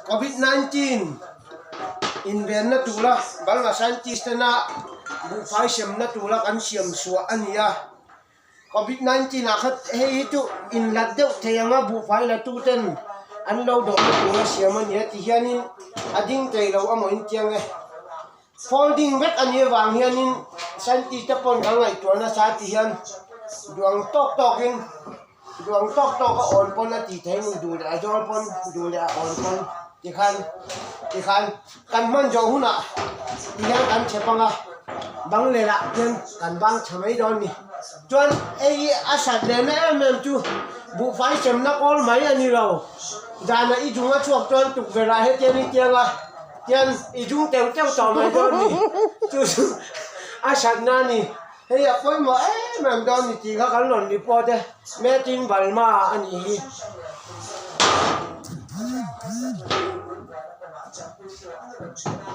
Covid 19 invenna tura Burma scientist tena buhfai semna tura kan siam suah a ni a. Covid 19 ah khat hei hi chu inlat deuh thei ang a buhfai la tu ten an lo dawhna tura siam a ni a ti hianin a ding thei lo amaw intiang e. Folding vek a nih avang hianin scientist te pawn kan ngaihtuah nasa ti hian duang tawk tawkin duang tawk tawk a awn pawn a tih theih a ni duh leh a zawl pawn duh leh a awn pawn tikhan tikhan kan hman zawh hunah tihian kan chep anga bang lehlah hian kan bang tha mai dawn a ni chuan hei hi a sat lehna em em chu buhfai semna kawl mai a ni lo zanah i dung a chhuak chuan tukverh ah hetiang i tiang a. Tian i dung teuh teuh tawh mai dawn ni. Chu chu a hratna a ni. Hei a pawimawh em em dawn ni tih kha kan rawn report e. Made in Burma a nih hi.